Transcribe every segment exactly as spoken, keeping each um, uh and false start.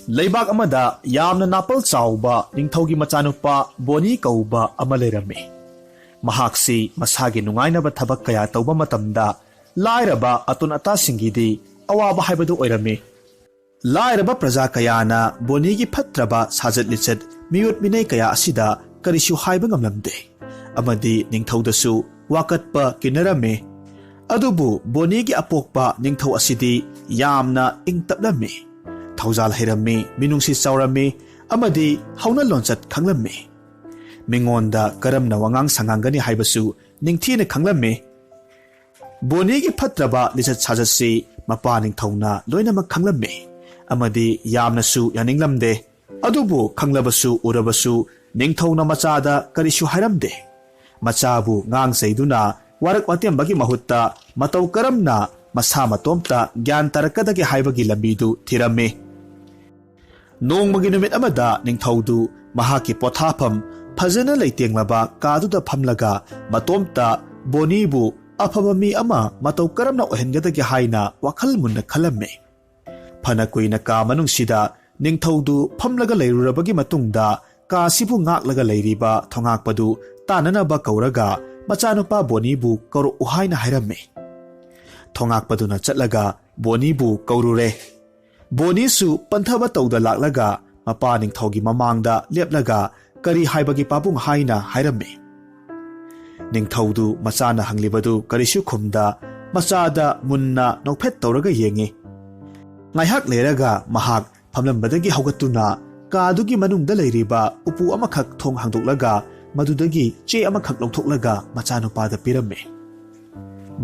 ꯂꯩꯕꯥꯛ ꯑꯃꯗ ꯌꯥꯝꯅ ꯅꯥꯄꯜ ꯆꯥꯎꯕ ꯅꯤꯡꯊꯧꯒꯤ ꯃꯆꯥꯅꯨꯄꯥ ꯕꯣꯅꯤ ꯀꯧꯕ ꯑꯃ ꯂꯩꯔꯝꯃꯤ꯫ ꯃꯍꯥꯛꯁꯤ ꯃꯁꯥꯒꯤ ꯅꯨꯡꯉꯥꯏꯅꯕ ꯊꯕꯛ ꯀꯌꯥ ꯇꯧꯕ ꯃꯇꯝꯗ ꯂꯥꯏꯔꯕ ꯑꯇꯣꯟ ꯑꯇꯥꯁꯤꯡꯒꯤꯗꯤ ꯑꯋꯥꯕ ꯍꯥꯏꯕꯗꯨ ꯑꯣꯏꯔꯝꯃꯤ꯫ ꯂꯥꯏꯔꯕ ꯄ꯭ꯔꯖꯥ ꯀꯌꯥꯅ ꯕꯣꯅꯤꯒꯤ ꯐꯠꯇ꯭ꯔꯕ ꯁꯥꯖꯠ ꯂꯤꯆꯠ, ꯃꯤꯑꯣꯠ ꯃꯤꯅꯩ ꯀꯌꯥ ꯑꯁꯤꯗ ꯀꯔꯤꯁꯨ ꯍꯥꯏꯕ ꯉꯝꯂꯝꯗꯦ ꯑꯃꯗꯤ ꯅꯤꯡꯊꯧꯗꯁꯨ ꯋꯥꯀꯠꯄ ꯀꯤꯅꯔꯝꯃꯤ꯫ ꯑꯗꯨꯕꯨ ꯕꯣꯅꯤꯒꯤ ꯑꯄꯣꯛꯄ ꯅꯤꯡꯊꯧ ꯑꯁꯤꯗꯤ ꯌꯥꯝꯅ ꯏꯪ ꯇꯞꯂꯝꯃꯤ, ꯊꯧꯖꯥꯜ ꯍꯩꯔꯝꯃꯤ, ꯃꯤꯅꯨꯡꯁꯤ ꯆꯥꯎꯔꯝꯃꯤ ꯑꯃꯗꯤ ꯍꯧꯅ ꯂꯣꯟꯆꯠ ꯈꯪꯂꯝꯃꯤ꯫ ꯃꯤꯉꯣꯟꯗ ꯀꯔꯝꯅ ꯋꯥꯉꯥꯡ ꯁꯉꯥꯡꯒꯅꯤ ꯍꯥꯏꯕꯁꯨ ꯅꯤꯡꯊꯤꯅ ꯈꯪꯂꯝꯃꯤ꯫ ꯕꯣꯅꯤꯒꯤ ꯐꯠꯇ꯭ꯔꯕ ꯂꯤꯆꯠ ꯁꯥꯖꯠꯁꯤ ꯃꯄꯥ ꯅꯤꯡꯊꯧꯅ ꯂꯣꯏꯅꯃꯛ ꯈꯪꯂꯝꯃꯤ ꯑꯃꯗꯤ ꯌꯥꯝꯅꯁꯨ ꯌꯥꯅꯤꯡꯂꯝꯗꯦ꯫ ꯑꯗꯨꯕꯨ ꯈꯪꯂꯕꯁꯨ ꯎꯔꯕꯁꯨ ꯅꯤꯡꯊꯧꯅ ꯃꯆꯥꯗ ꯀꯔꯤꯁꯨ ꯍꯥꯏꯔꯝꯗꯦ꯫ ꯃꯆꯥꯕꯨ ꯉꯥꯡ ꯆꯩꯗꯨꯅ ꯋꯥꯔꯛ ꯋꯥꯇꯦꯝꯕꯒꯤ ꯃꯍꯨꯠꯇ ꯃꯇꯧ ꯀꯔꯝꯅ ꯃꯁꯥ ꯃꯇꯣꯝꯇ ꯒ꯭ꯌꯥꯟ ꯇꯥꯔꯛꯀꯗꯒꯦ ꯍꯥꯏꯕꯒꯤ ꯂꯝꯕꯤꯗꯨ ꯊꯤꯔꯝꯃꯤ꯫ ꯅꯣꯡꯃꯒꯤ ꯅꯨꯃꯤꯠ ꯑꯃꯗ ꯅꯤꯡꯊꯧꯗꯨ ꯃꯍꯥꯛꯀꯤ ꯄꯣꯊꯥꯐꯝ ꯐꯖꯅ ꯂꯩꯇꯦꯡꯂꯕ ꯀꯥꯗꯨꯗ ꯐꯝꯂꯒ ꯃꯇꯣꯝꯇ ꯕꯣꯅꯤꯕꯨ ꯑꯐꯕ ꯃꯤ ꯑꯃ ꯃꯇꯧ ꯀꯔꯝꯅ ꯑꯣꯏꯍꯟꯒꯗꯒꯦ ꯍꯥꯏꯅ ꯋꯥꯈꯜ ꯃꯨꯟꯅ ꯈꯜꯂꯝꯃꯤ꯫ ꯐꯅ ꯀꯨꯏꯅ ꯀꯥ ꯃꯅꯨꯡꯁꯤꯗ ꯅꯤꯡꯊꯧꯗꯨ ꯐꯝꯂꯒ ꯂꯩꯔꯨꯔꯕꯒꯤ ꯃꯇꯨꯡꯗ ꯀꯥꯁꯤꯕꯨ ꯉꯥꯛꯂꯒ ꯂꯩꯔꯤꯕ ꯊꯣꯉꯥꯛꯄꯗꯨ ꯇꯥꯅꯅꯕ ꯀꯧꯔꯒ ꯃꯆꯥꯅꯨꯄꯥ ꯕꯣꯅꯤꯕꯨ ꯀꯧꯔꯛꯎ ꯍꯥꯏꯅ ꯍꯥꯏꯔꯝꯃꯤ꯫ ꯊꯣꯉꯥꯛꯄꯗꯨꯅ ꯆꯠꯂꯒ ꯕꯣꯅꯤꯕꯨ ꯀꯧꯔꯨꯔꯦ꯫ ꯕꯣꯅꯤꯁꯨ ꯄꯟꯊꯕ ꯇꯧꯗ ꯂꯥꯛꯂꯒ ꯃꯄꯥ ꯅꯤꯡꯊꯧꯒꯤ ꯃꯃꯥꯡꯗ ꯂꯦꯞꯂꯒ ꯀꯔꯤ ꯍꯥꯏꯕꯒꯦ ꯄꯥꯕꯨꯡ ꯍꯥꯏꯅ ꯍꯥꯏꯔꯝꯃꯤ꯫ ꯅꯤꯡꯊꯧꯗꯨ ꯃꯆꯥꯅ ꯍꯪꯂꯤꯕꯗꯨ ꯀꯔꯤꯁꯨ ꯈꯨꯝꯗ ꯃꯆꯥꯗ ꯃꯨꯟꯅ ꯅꯣꯛꯐꯦꯠ ꯇꯧꯔꯒ ꯌꯦꯡꯉꯤ꯫ ꯉꯥꯏꯍꯥꯛ ꯂꯩꯔꯒ ꯃꯍꯥꯛ ꯐꯝꯂꯝꯕꯗꯒꯤ ꯍꯧꯒꯠꯇꯨꯅ ꯀꯥꯗꯨꯒꯤ ꯃꯅꯨꯡꯗ ꯂꯩꯔꯤꯕ ꯎꯄꯨ ꯑꯃꯈꯛ ꯊꯣꯡ ꯍꯥꯡꯗꯣꯛꯂꯒ ꯃꯗꯨꯗꯒꯤ ꯆꯦ ꯑꯃꯈꯛ ꯂꯧꯊꯣꯛꯂꯒ ꯃꯆꯥꯅꯨꯄꯥꯗ ꯄꯤꯔꯝꯃꯤ꯫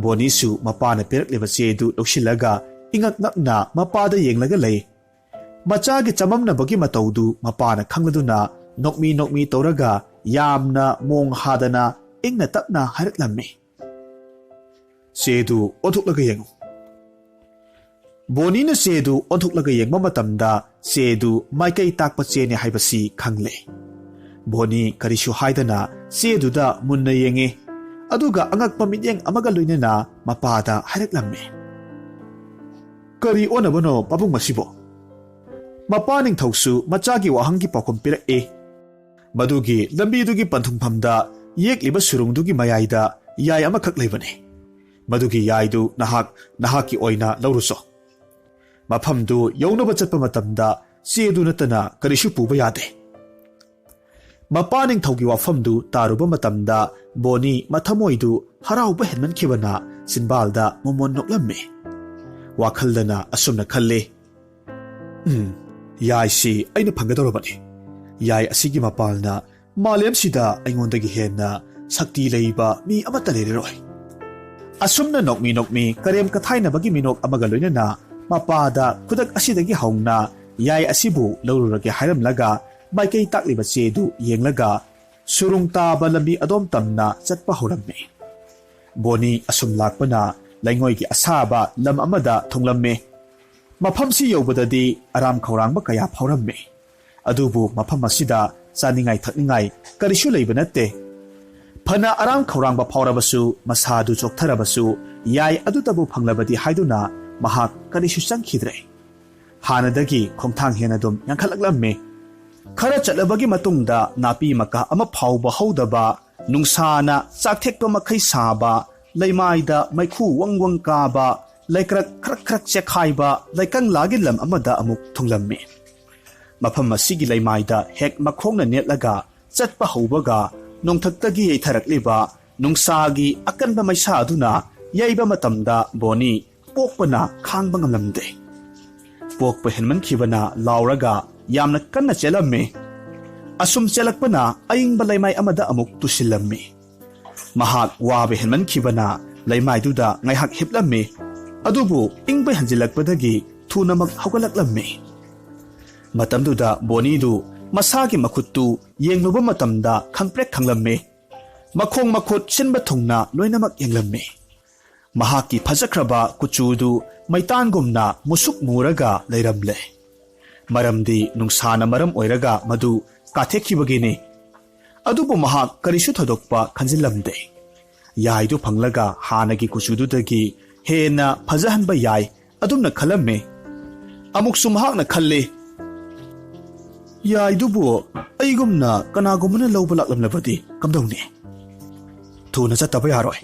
ꯕꯣꯅꯤꯁꯨ ꯃꯄꯥꯅ ꯄꯤꯔꯛꯂꯤꯕ ꯆꯦꯗꯨ ꯂꯧꯁꯤꯜꯂꯒ ꯏꯉꯛ ꯉꯛꯅ ꯃꯄꯥꯗ ꯌꯦꯡꯂꯒ ꯂꯩ꯫ ꯃꯆꯥꯒꯤ ꯆꯃꯝꯅꯕꯒꯤ ꯃꯇꯧꯗꯨ ꯃꯄꯥꯅ ꯈꯪꯂꯗꯨꯅ ꯅꯣꯛꯃꯤ ꯅꯣꯛꯃꯤ ꯇꯧꯔꯒ ꯌꯥꯝꯅ ꯃꯣꯡ ꯍꯥꯗꯅ ꯏꯪꯅ ꯇꯞꯅ ꯍꯥꯏꯔꯛꯂꯝꯃꯤ꯫ "ꯆꯦꯗꯨ ꯑꯣꯟꯊꯣꯛꯂꯒ ꯌꯦꯡꯉꯨ꯫" ꯕꯣꯅꯤꯅ ꯆꯦꯗꯨ ꯑꯣꯟꯊꯣꯛꯂꯒ ꯌꯦꯡꯕ ꯃꯇꯝꯗ ꯆꯦꯗꯨ ꯃꯥꯏꯀꯩ ꯇꯥꯛꯄ ꯆꯦꯅꯤ ꯍꯥꯏꯕꯁꯤ ꯈꯪꯂꯦ꯫ ꯕꯣꯅꯤ ꯀꯔꯤꯁꯨ ꯍꯥꯏꯗꯅ ꯆꯦꯗꯨꯗ ꯃꯨꯟꯅ ꯌꯦꯡꯉꯤ꯫ ꯑꯗꯨꯒ ꯑꯉꯛꯄ ꯃꯤꯠꯌꯦꯡ ꯑꯃꯒ ꯂꯣꯏꯅꯅ ꯃꯄꯥꯗ ꯍꯥꯏꯔꯛꯂꯝꯃꯤ, "ꯀꯔꯤ ꯑꯣꯟꯅꯕꯅꯣ ꯄꯥꯕꯨꯡ ꯃꯁꯤꯕꯣ?" ꯃꯄꯥ ꯅꯤꯡꯊꯧꯁꯨ ꯃꯆꯥꯒꯤ ꯋꯥꯍꯪꯒꯤ ꯄꯥꯎꯈꯨꯝ ꯄꯤꯔꯛꯏ꯫ ꯃꯗꯨꯒꯤ ꯂꯝꯕꯤꯗꯨꯒꯤ ꯄꯟꯊꯨꯡꯐꯝꯗ ꯌꯦꯛꯂꯤꯕ ꯁꯨꯔꯨꯡꯗꯨꯒꯤ ꯃꯌꯥꯏꯗ ꯌꯥꯏ ꯑꯃꯈꯛ ꯂꯩꯕꯅꯤ꯫ ꯃꯗꯨꯒꯤ ꯌꯥꯏꯗꯨ ꯅꯍꯥꯛ ꯅꯍꯥꯛꯀꯤ ꯑꯣꯏꯅ ꯂꯧꯔꯨꯆꯣ꯫ ꯃꯐꯝꯗꯨ ꯌꯧꯅꯕ ꯆꯠꯄ ꯃꯇꯝꯗ ꯆꯦꯗꯨ ꯅꯠꯇꯅ ꯀꯔꯤꯁꯨ ꯄꯨꯕ ꯌꯥꯗꯦ꯫ ꯃꯄꯥ ꯅꯤꯡꯊꯧꯒꯤ ꯋꯥꯐꯝꯗꯨ ꯇꯥꯔꯨꯕ ꯃꯇꯝꯗ ꯕꯣꯅꯤ ꯃꯊꯃꯣꯏꯗꯨ ꯍꯔꯥꯎꯕ ꯍꯦꯟꯃꯟꯈꯤꯕꯅ ꯆꯤꯟꯕꯥꯜꯗ ꯃꯣꯃꯣꯟ ꯅꯣꯛꯂꯝꯃꯤ꯫ ꯋꯥꯈꯜꯗꯅ ꯑꯁꯨꯝꯅ ꯈꯜꯂꯤ, "ꯎꯝ, ꯌꯥꯏꯁꯤ ꯑꯩꯅ ꯐꯪꯒꯗꯧꯔꯕꯅꯤ꯫ ꯌꯥꯏ ꯑꯁꯤꯒꯤ ꯃꯄꯥꯜꯅ ꯃꯥꯂꯦꯝꯁꯤꯗ ꯑꯩꯉꯣꯟꯗꯒꯤ ꯍꯦꯟꯅ ꯁꯛꯇꯤ ꯂꯩꯕ ꯃꯤ ꯑꯃꯠꯇ ꯂꯩꯔꯔꯣꯏ"꯫ ꯑꯁꯨꯝꯅ ꯅꯣꯛꯃꯤ ꯅꯣꯛꯃꯤ ꯀꯔꯦꯝ ꯀꯊꯥꯏꯅꯕꯒꯤ ꯃꯤꯅꯣꯛ ꯑꯃꯒ ꯂꯣꯏꯅꯅ ꯃꯄꯥꯗ ꯈꯨꯗꯛ ꯑꯁꯤꯗꯒꯤ ꯍꯧꯅ ꯌꯥꯏ ꯑꯁꯤꯕꯨ ꯂꯧꯔꯨꯔꯒꯦ ꯍꯥꯏꯔꯝꯂꯒ ꯃꯥꯏꯀꯩ ꯇꯥꯛꯂꯤꯕ ꯆꯦꯗꯨ ꯌꯦꯡꯂꯒ ꯁꯨꯔꯨꯡ ꯇꯥꯕ ꯂꯝꯕꯤ ꯑꯗꯣꯝ ꯇꯝꯅ ꯆꯠꯄ ꯍꯧꯔꯝꯃꯤ꯫ ꯕꯣꯅꯤ ꯑꯁꯨꯝ ꯂꯥꯛꯄꯅ ꯂꯩꯉꯣꯏꯒꯤ ꯑꯁꯥꯕ ꯂꯝ ꯑꯃꯗ ꯊꯨꯡꯂꯝꯃꯤ꯫ ꯃꯐꯝꯁꯤ ꯌꯧꯕꯗꯗꯤ ꯑꯔꯥꯝ ꯈꯧꯔꯥꯡꯕ ꯀꯌꯥ ꯐꯥꯎꯔꯝꯃꯤ꯫ ꯑꯗꯨꯕꯨ ꯃꯐꯝ ꯑꯁꯤꯗ ꯆꯥꯅꯤꯡꯉꯥꯏ ꯊꯛꯅꯤꯡꯉꯥꯏ ꯀꯔꯤꯁꯨ ꯂꯩꯕ ꯅꯠꯇꯦ꯫ ꯐꯅ ꯑꯔꯥꯝ ꯈꯧꯔꯥꯡꯕ ꯐꯥꯎꯔꯕꯁꯨ, ꯃꯁꯥꯗꯨ ꯆꯣꯛꯊꯔꯕꯁꯨ, ꯌꯥꯏ ꯑꯗꯨꯇꯕꯨ ꯐꯪꯂꯕꯗꯤ ꯍꯥꯏꯗꯨꯅ ꯃꯍꯥꯛ ꯀꯔꯤꯁꯨ ꯆꯪꯈꯤꯗ꯭ꯔꯦ꯫ ꯍꯥꯟꯅꯗꯒꯤ ꯈꯣꯡꯊꯥꯡ ꯍꯦꯟꯅ ꯑꯗꯨꯝ ꯌꯥꯡꯈꯠꯂꯛꯂꯝꯃꯤ꯫ ꯈꯔ ꯆꯠꯂꯕꯒꯤ ꯃꯇꯨꯡꯗ ꯅꯥꯄꯤ ꯃꯀꯥ ꯑꯃ ꯐꯥꯎꯕ ꯍꯧꯗꯕ, ꯅꯨꯡꯁꯥꯅ ꯆꯥꯛꯊꯦꯛꯄ ꯃꯈꯩ ꯁꯥꯕ, ꯂꯩꯃꯥꯏꯗ ꯃꯩꯈꯨ ꯋꯪ ꯋꯪ ꯀꯥꯕ, ꯂꯩꯀ꯭ꯔꯛ ꯈ꯭ꯔꯛ ꯈ꯭ꯔꯛ ꯆꯦꯛꯈꯥꯏꯕ ꯂꯩꯀꯪꯂꯥꯒꯤ ꯂꯝ ꯑꯃꯗ ꯑꯃꯨꯛ ꯊꯨꯡꯂꯝꯃꯤ꯫ ꯃꯐꯝ ꯑꯁꯤꯒꯤ ꯂꯩꯃꯥꯏꯗ ꯍꯦꯛ ꯃꯈꯣꯡꯅ ꯅꯦꯠꯂꯒ ꯆꯠꯄ ꯍꯧꯕꯒ, ꯅꯣꯡꯊꯛꯇꯒꯤ ꯌꯩꯊꯔꯛꯂꯤꯕ ꯅꯨꯡꯁꯥꯒꯤ ꯑꯀꯟꯕ ꯃꯩꯁꯥ ꯑꯗꯨꯅ ꯌꯩꯕ ꯃꯇꯝꯗ ꯕꯣꯅꯤ ꯄꯣꯛꯄꯅ ꯈꯥꯡꯕ ꯉꯝꯂꯝꯗꯦ꯫ ꯄꯣꯛꯄ ꯍꯦꯟꯃꯟꯈꯤꯕꯅ ꯂꯥꯎꯔꯒ ꯌꯥꯝꯅ ꯀꯟꯅ ꯆꯦꯜꯂꯝꯃꯤ꯫ ꯑꯁꯨꯝ ꯆꯦꯜꯂꯛꯄꯅ ꯑꯏꯪꯕ ꯂꯩꯃꯥꯏ ꯑꯃꯗ ꯑꯃꯨꯛ ꯇꯨꯁꯤꯜꯂꯝꯃꯤ꯫ ꯃꯍꯥꯛ ꯋꯥꯕ ꯍꯦꯟꯃꯟꯈꯤꯕꯅ ꯂꯩꯃꯥꯏꯗꯨꯗ ꯉꯥꯏꯍꯥꯛ ꯍꯤꯞꯂꯝꯃꯤ꯫ ꯑꯗꯨꯕꯨ ꯏꯪꯕ ꯍꯦꯟꯖꯤꯜꯂꯛꯄꯗꯒꯤ ꯊꯨꯅꯃꯛ ꯍꯧꯒꯠꯂꯛꯂꯝꯃꯤ꯫ ꯃꯇꯝꯗꯨꯗ ꯕꯣꯅꯤꯗꯨ ꯃꯁꯥꯒꯤ ꯃꯈꯨꯠꯇꯨ ꯌꯦꯡꯂꯨꯕ ꯃꯇꯝꯗ ꯈꯪꯄ꯭ꯔꯦꯛ ꯈꯪꯂꯝꯃꯤ꯫ ꯃꯈꯣꯡ ꯃꯈꯨꯠ ꯁꯤꯟꯕ ꯊꯨꯡꯅ ꯂꯣꯏꯅꯃꯛ ꯌꯦꯡꯂꯝꯃꯤ꯫ ꯃꯍꯥꯛꯀꯤ ꯐꯖꯈ꯭ꯔꯕ ꯀꯨꯆꯨꯗꯨ ꯃꯩꯇꯥꯟꯒꯨꯝꯅ ꯃꯨꯁꯨꯛ ꯃꯨꯔꯒ ꯂꯩꯔꯝꯂꯦ꯫ ꯃꯔꯝꯗꯤ ꯅꯨꯡꯁꯥꯅ ꯃꯔꯝ ꯑꯣꯏꯔꯒ ꯃꯗꯨ ꯀꯥꯊꯦꯛꯈꯤꯕꯒꯤꯅꯤ꯫ ꯑꯗꯨꯕꯨ ꯃꯍꯥꯛ ꯀꯔꯤꯁꯨ ꯊꯣꯏꯗꯣꯛꯄ ꯈꯟꯖꯤꯜꯂꯝꯗꯦ꯫ ꯌꯥꯏꯗꯨ ꯐꯪꯂꯒ ꯍꯥꯟꯅꯒꯤ ꯀꯨꯆꯨꯗꯨꯗꯒꯤ ꯍꯦꯟꯅ ꯐꯖꯍꯟꯕ ꯌꯥꯏ ꯑꯗꯨꯝꯅ ꯈꯜꯂꯝꯃꯤ꯫ ꯑꯃꯨꯛꯁꯨ ꯃꯍꯥꯛꯅ ꯈꯜꯂꯤ, ꯌꯥꯏꯗꯨꯕꯨ ꯑꯩꯒꯨꯝꯅ ꯀꯅꯥꯒꯨꯝꯕꯅ ꯂꯧꯕ ꯂꯥꯛꯂꯝꯂꯕꯗꯤ ꯀꯝꯗꯧꯅꯤ? ꯊꯨꯅ ꯆꯠꯇꯕ ꯌꯥꯔꯣꯏ꯫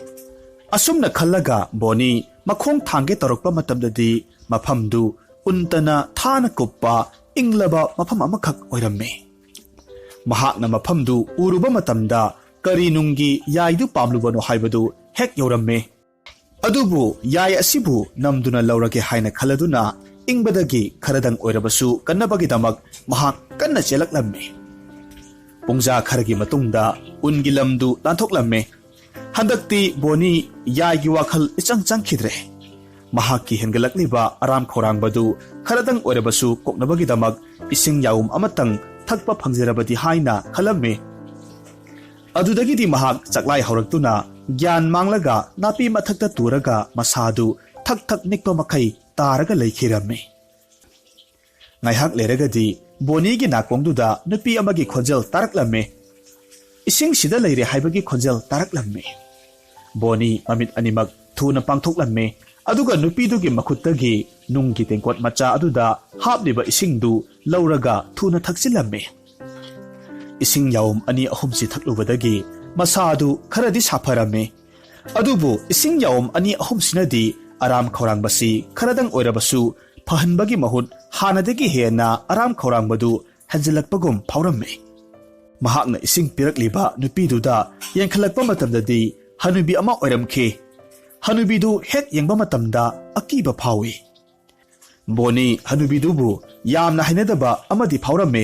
ꯑꯁꯨꯝꯅ ꯈꯜꯂꯒ ꯕꯣꯅꯤ ꯃꯈꯣꯡ ꯊꯥꯡꯒꯦ ꯇꯧꯔꯛꯄ ꯃꯇꯝꯗꯗꯤ ꯃꯐꯝꯗꯨ ꯎꯟꯇꯅ ꯊꯥꯅ ꯀꯨꯞꯄ ꯏꯪꯂꯕ ꯃꯐꯝ ꯑꯃꯈꯛ ꯑꯣꯏꯔꯝꯃꯤ꯫ ꯃꯍꯥꯛꯅ ꯃꯐꯝꯗꯨ ꯎꯔꯨꯕ ꯃꯇꯝꯗ ꯀꯔꯤ ꯅꯨꯡꯒꯤ ꯌꯥꯏꯗꯨ ꯄꯥꯝꯂꯨꯕꯅꯣ ꯍꯥꯏꯕꯗꯨ ꯍꯦꯛ ꯌꯧꯔꯝꯃꯤ꯫ ꯑꯗꯨꯕꯨ ꯌꯥꯏ ꯑꯁꯤꯕꯨ ꯅꯝꯗꯨꯅ ꯂꯧꯔꯒꯦ ꯍꯥꯏꯅ ꯈꯜꯂꯗꯨꯅ ꯏꯪꯕꯗꯒꯤ ꯈꯔꯗꯪ ꯑꯣꯏꯔꯕꯁꯨ ꯀꯟꯅꯕꯒꯤꯗꯃꯛ ꯃꯍꯥꯛ ꯀꯟꯅ ꯆꯦꯜꯂꯛꯂꯝꯃꯤ꯫ ꯄꯨꯡꯖꯥ ꯈꯔꯒꯤ ꯃꯇꯨꯡꯗ ꯎꯟꯒꯤ ꯂꯝꯗꯨ ꯂꯥꯟꯊꯣꯛꯂꯝꯃꯤ꯫ ꯍꯟꯗꯛꯇꯤ ꯕꯣꯅꯤ ꯌꯥꯏꯒꯤ ꯋꯥꯈꯜ ꯏꯆꯪ ꯆꯪꯈꯤꯗ꯭ꯔꯦ꯫ ꯃꯍꯥꯛꯀꯤ ꯍꯦꯟꯒꯠꯂꯛꯂꯤꯕ ꯑꯔꯥꯝ ꯈꯧꯔꯥꯡꯕꯗꯨ ꯈꯔꯗꯪ ꯑꯣꯏꯔꯕꯁꯨ ꯀꯣꯛꯅꯕꯒꯤꯗꯃꯛ ꯏꯁꯤꯡ ꯌꯥꯎꯝ ꯑꯃꯇꯪ ꯊꯛꯄ ꯐꯪꯖꯔꯕꯗꯤ ꯍꯥꯏꯅ ꯈꯜꯂꯝꯃꯤ꯫ ꯑꯗꯨꯗꯒꯤꯗꯤ ꯃꯍꯥꯛ ꯆꯥꯛꯂꯥꯏ ꯍꯧꯔꯛꯇꯨꯅ ꯒ꯭ꯌꯥꯟ ꯃꯥꯡꯂꯒ ꯅꯥꯄꯤ ꯃꯊꯛꯇ ꯇꯨꯔꯒ ꯃꯁꯥꯗꯨ ꯊꯛ ꯊꯛ ꯅꯤꯛꯄ ꯃꯈꯩ ꯇꯥꯔꯒ ꯂꯩꯈꯤꯔꯝꯃꯤ꯫ ꯉꯥꯏꯍꯥꯛ ꯂꯩꯔꯒꯗꯤ ꯕꯣꯅꯤꯒꯤ ꯅꯥꯀꯣꯡꯗꯨꯗ ꯅꯨꯄꯤ ꯑꯃꯒꯤ ꯈꯣꯟꯖꯦꯜ ꯇꯥꯔꯛꯂꯝꯃꯤ꯫ ꯏꯁꯤꯡꯁꯤꯗ ꯂꯩꯔꯦ ꯍꯥꯏꯕꯒꯤ ꯈꯣꯟꯖꯦꯜ ꯇꯥꯔꯛꯂꯝꯃꯤ꯫ ꯕꯣꯅꯤ ꯃꯃꯤꯠ ꯑꯅꯤꯃꯛ ꯊꯨꯅ ꯄꯥꯡꯊꯣꯛꯂꯝꯃꯤ, ꯑꯗꯨꯒ ꯅꯨꯄꯤꯗꯨꯒꯤ ꯃꯈꯨꯠꯇꯒꯤ ꯅꯨꯡꯒꯤ ꯇꯦꯡꯀꯣꯠ ꯃꯆꯥ ꯑꯗꯨꯗ ꯍꯥꯞꯂꯤꯕ ꯏꯁꯤꯡꯗꯨ ꯂꯧꯔꯒ ꯊꯨꯅ ꯊꯛꯆꯤꯜꯂꯝꯃꯤ꯫ ꯏꯁꯤꯡ ꯌꯥꯎꯝ ꯑꯅꯤ ꯑꯍꯨꯝꯁꯤ ꯊꯛꯂꯨꯕꯗꯒꯤ ꯃꯁꯥꯗꯨ ꯈꯔꯗꯤ ꯁꯥꯐꯔꯝꯃꯤ꯫ ꯑꯗꯨꯕꯨ ꯏꯁꯤꯡ ꯌꯥꯎꯝ ꯑꯅꯤ ꯑꯍꯨꯝꯁꯤꯅꯗꯤ ꯑꯔꯥꯝ ꯈꯧꯔꯥꯡꯕꯁꯤ ꯈꯔꯗꯪ ꯑꯣꯏꯔꯕꯁꯨ ꯐꯍꯟꯕꯒꯤ ꯃꯍꯨꯠ ꯍꯥꯟꯅꯗꯒꯤ ꯍꯦꯟꯅ ꯑꯔꯥꯝ ꯈꯧꯔꯥꯡꯕꯗꯨ ꯍꯦꯟꯖꯤꯜꯂꯛꯄꯒꯨꯝ ꯐꯥꯎꯔꯝꯃꯤ꯫ ꯃꯍꯥꯛꯅ ꯏꯁꯤꯡ ꯄꯤꯔꯛꯂꯤꯕ ꯅꯨꯄꯤꯗꯨꯗ ꯌꯦꯡꯈꯠꯂꯛꯄ ꯃꯇꯝꯗꯗꯤ ꯍꯅꯨꯕꯤ ꯑꯃ ꯑꯣꯏꯔꯝꯈꯤ꯫ ꯍꯅꯨꯕꯤꯗꯨ ꯍꯦꯛ ꯌꯦꯡꯕ ꯃꯇꯝꯗ ꯑꯀꯤꯕ ꯐꯥꯎꯏ꯫ ꯕꯣꯅꯤ ꯍꯅꯨꯕꯤꯗꯨꯕꯨ ꯌꯥꯝꯅ ꯍꯩꯅꯗꯕ ꯑꯃꯗꯤ ꯐꯥꯎꯔꯝꯃꯤ꯫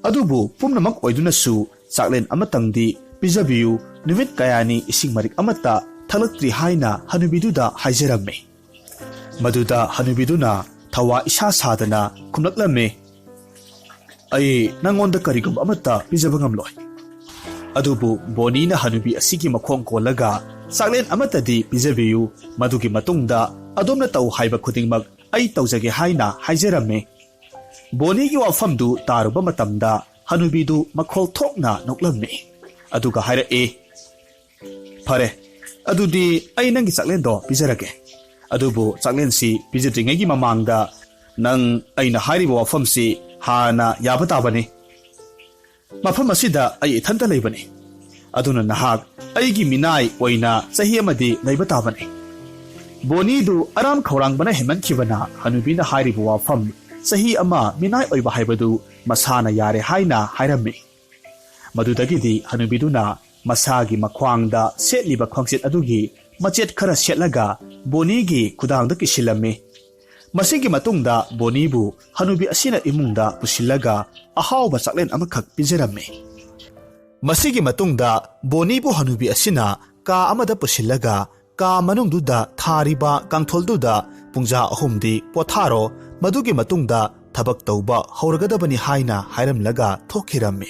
ꯑꯗꯨꯕꯨ ꯄꯨꯝꯅꯃꯛ ꯑꯣꯏꯗꯨꯅꯁꯨ ꯆꯥꯛꯂꯦꯟ ꯑꯃꯇꯪꯗꯤ ꯄꯤꯖꯕꯤꯌꯨ, ꯅꯨꯃꯤꯠ ꯀꯌꯥꯅꯤ ꯏꯁꯤꯡ ꯃꯔꯤꯛ ꯑꯃꯠꯇ ꯊꯛꯂꯛꯇ꯭ꯔꯤ ꯍꯥꯏꯅ ꯍꯅꯨꯕꯤꯗꯨꯗ ꯍꯥꯏꯖꯔꯝꯃꯤ꯫ ꯃꯗꯨꯗ ꯍꯅꯨꯕꯤꯗꯨꯅ ꯊꯋꯥ ꯏꯁꯥ ꯁꯥꯗꯅ ꯈꯨꯝꯂꯛꯂꯝꯃꯤ, "ꯑꯩ ꯅꯪꯉꯣꯟꯗ ꯀꯔꯤꯒꯨꯝꯕ ꯑꯃꯠꯇ ꯄꯤꯖꯕ ꯉꯝꯂꯣꯏ꯫ ꯑꯗꯨꯕꯨ ꯕꯣꯅꯤꯅ ꯍꯅꯨꯕꯤ ꯑꯁꯤꯒꯤ ꯃꯈꯣꯡ ꯀꯣꯜꯂꯒ ꯆꯥꯛꯂꯦꯟ ꯑꯃꯠꯇꯗꯤ ꯄꯤꯖꯕꯤꯌꯨ, ꯃꯗꯨꯒꯤ ꯃꯇꯨꯡꯗ ꯑꯗꯣꯝꯅ ꯇꯧ ꯍꯥꯏꯕ ꯈꯨꯗꯤꯡꯃꯛ ꯑꯩ ꯇꯧꯖꯒꯦ" ꯍꯥꯏꯅ ꯍꯥꯏꯖꯔꯝꯃꯤ꯫ ꯕꯣꯅꯤꯒꯤ ꯋꯥꯐꯝꯗꯨ ꯇꯥꯔꯨꯕ ꯃꯇꯝꯗ ꯍꯅꯨꯕꯤꯗꯨ ꯃꯈꯣꯜ ꯊꯣꯛꯅ ꯅꯣꯛꯂꯝꯃꯤ꯫ ꯑꯗꯨꯒ ꯍꯥꯏꯔꯛꯏ, "ꯐꯔꯦ, ꯑꯗꯨꯗꯤ ꯑꯩ ꯅꯪꯒꯤ ꯆꯥꯛꯂꯦꯟꯗꯣ ꯄꯤꯖꯔꯒꯦ꯫ ꯑꯗꯨꯕꯨ ꯆꯥꯛꯂꯦꯟꯁꯤ ꯄꯤꯖꯗ꯭ꯔꯤꯉꯩꯒꯤ ꯃꯃꯥꯡꯗ ꯅꯪ ꯑꯩꯅ ꯍꯥꯏꯔꯤꯕ ꯋꯥꯐꯝꯁꯤ ꯍꯥꯟꯅ ꯌꯥꯕ ꯇꯥꯕꯅꯤ꯫ ꯃꯐꯝ ꯑꯁꯤꯗ ꯑꯩ ꯏꯊꯟꯇ ꯂꯩꯕꯅꯤ꯫ ꯑꯗꯨꯅ ꯅꯍꯥꯛ ꯑꯩꯒꯤ ꯃꯤꯅꯥꯏ ꯑꯣꯏꯅ ꯆꯍꯤ ꯑꯃꯗꯤ ꯂꯩꯕ ꯇꯥꯕꯅꯤ꯫ ꯕꯣꯅꯤꯗꯨ ꯑꯔꯥꯝ ꯈꯧꯔꯥꯡꯕꯅ ꯍꯦꯟꯃꯟꯈꯤꯕꯅ ꯍꯅꯨꯕꯤꯅ ꯍꯥꯏꯔꯤꯕ ꯋꯥꯐꯝ ꯆꯍꯤ ꯑꯃ ꯃꯤꯅꯥꯏ ꯑꯣꯏꯕ ꯍꯥꯏꯕꯗꯨ ꯃꯁꯥꯅ ꯌꯥꯔꯦ ꯍꯥꯏꯅ ꯍꯥꯏꯔꯝꯃꯤ꯫ ꯃꯗꯨꯗꯒꯤꯗꯤ ꯍꯅꯨꯕꯤꯗꯨꯅ ꯃꯁꯥꯒꯤ ꯃꯈ꯭ꯋꯥꯡꯗ ꯁꯦꯠꯂꯤꯕ ꯈ꯭ꯋꯥꯡꯆꯦꯠ ꯑꯗꯨꯒꯤ ꯃꯆꯦꯠ ꯈꯔ ꯁꯦꯠꯂꯒ ꯕꯣꯅꯤꯒꯤ ꯈꯨꯗꯥꯡꯗ ꯀꯤꯁꯤꯜꯂꯝꯃꯤ꯫ ꯃꯁꯤꯒꯤ ꯃꯇꯨꯡꯗ ꯕꯣꯅꯤꯕꯨ ꯍꯅꯨꯕꯤ ꯑꯁꯤꯅ ꯏꯃꯨꯡꯗ ꯄꯨꯁꯤꯜꯂꯒ ꯑꯍꯥꯎꯕ ꯆꯥꯛꯂꯦꯟ ꯑꯃꯈꯛ ꯄꯤꯖꯔꯝꯃꯤ꯫ ꯃꯁꯤꯒꯤ ꯃꯇꯨꯡꯗ ꯕꯣꯅꯤꯕꯨ ꯍꯅꯨꯕꯤ ꯑꯁꯤꯅ ꯀꯥ ꯑꯃꯗ ꯄꯨꯁꯤꯜꯂꯒ ꯀꯥ ꯃꯅꯨꯡꯗꯨꯗ ꯊꯥꯔꯤꯕ ꯀꯥꯡꯊꯣꯜꯗꯨꯗ ꯄꯨꯡꯖꯥ ꯑꯍꯨꯝꯗꯤ ꯄꯣꯊꯥꯔꯣ, ꯃꯗꯨꯒꯤ ꯃꯇꯨꯡꯗ ꯊꯕꯛ ꯇꯧꯕ ꯍꯧꯔꯒꯗꯕꯅꯤ ꯍꯥꯏꯅ ꯍꯥꯏꯔꯝꯂꯒ ꯊꯣꯛꯈꯤꯔꯝꯃꯤ꯫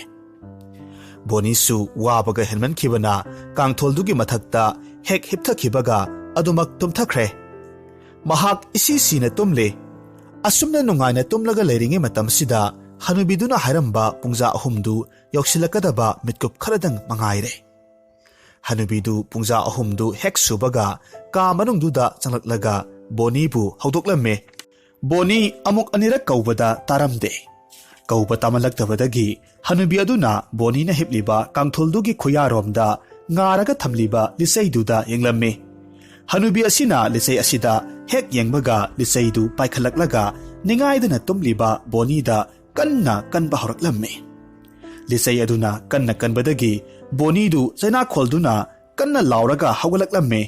ꯕꯣꯅꯤꯁꯨ ꯋꯥꯕꯒ ꯍꯦꯟꯃꯟꯈꯤꯕꯅ ꯀꯥꯡꯊꯣꯜꯗꯨꯒꯤ ꯃꯊꯛꯇ ꯍꯦꯛ ꯍꯤꯞꯊꯈꯤꯕꯒ ꯑꯗꯨꯃꯛ ꯇꯨꯝꯊꯈ꯭ꯔꯦ꯫ ꯃꯍꯥꯛ ꯏꯁꯤ ꯁꯤꯅ ꯇꯨꯝꯂꯦ꯫ ꯑꯁꯨꯝꯅ ꯅꯨꯡꯉꯥꯏꯅ ꯇꯨꯝꯂꯒ ꯂꯩꯔꯤꯉꯩ ꯃꯇꯝꯁꯤꯗ ꯍꯅꯨꯕꯤꯗꯨꯅ ꯍꯥꯏꯔꯝꯕ ꯄꯨꯡꯖꯥ ꯑꯍꯨꯝꯗꯨ ꯌꯧꯁꯤꯜꯂꯛꯀꯗꯕ ꯃꯤꯠꯀꯨꯞ ꯈꯔꯗꯪ ꯃꯉꯥꯏꯔꯦ꯫ ꯍꯅꯨꯕꯤꯗꯨ ꯄꯨꯡꯖꯥ ꯑꯍꯨꯝꯗꯨ ꯍꯦꯛ ꯁꯨꯕꯒ ꯀꯥ ꯃꯅꯨꯡꯗꯨꯗ ꯆꯪꯂꯛꯂꯒ ꯕꯣꯅꯤꯕꯨ ꯍꯧꯗꯣꯛꯂꯝꯃꯦ꯫ ꯕꯣꯅꯤ ꯑꯃꯨꯛ ꯑꯅꯤꯔꯛ ꯀꯧꯕꯗ ꯇꯥꯔꯝꯗꯦ꯫ ꯀꯧꯕ ꯇꯥꯃꯜꯂꯛꯇꯕꯗꯒꯤ ꯍꯅꯨꯕꯤ ꯑꯗꯨꯅ ꯕꯣꯅꯤꯅ ꯍꯤꯞꯂꯤꯕ ꯀꯥꯡꯊꯣꯜꯗꯨꯒꯤ ꯈꯨꯌꯥꯔꯣꯝꯗ ꯉꯥꯔꯒ ꯊꯝꯂꯤꯕ ꯂꯤꯆꯩꯗꯨꯗ ꯌꯦꯡꯂꯝꯃꯤ꯫ ꯍꯅꯨꯕꯤ ꯑꯁꯤꯅ ꯂꯤꯆꯩ ꯑꯁꯤꯗ ꯍꯦꯛ ꯌꯦꯡꯕꯒ ꯂꯤꯆꯩꯗꯨ ꯄꯥꯏꯈꯠꯂꯛꯂꯒ ꯅꯤꯡꯉꯥꯏꯗꯅ ꯇꯨꯝꯂꯤꯕ ꯕꯣꯅꯤꯗ ꯀꯟꯅ ꯀꯟꯕ ꯍꯧꯔꯛꯂꯝꯃꯤ꯫ ꯂꯤꯆꯩ ꯑꯗꯨꯅ ꯀꯟꯅ ꯀꯟꯕꯗꯒꯤ ꯕꯣꯅꯤꯗꯨ ꯆꯩꯅꯥꯈꯣꯜꯗꯨꯅ ꯀꯟꯅ ꯂꯥꯎꯔꯒ ꯍꯧꯒꯠꯂꯛꯂꯝꯃꯤ꯫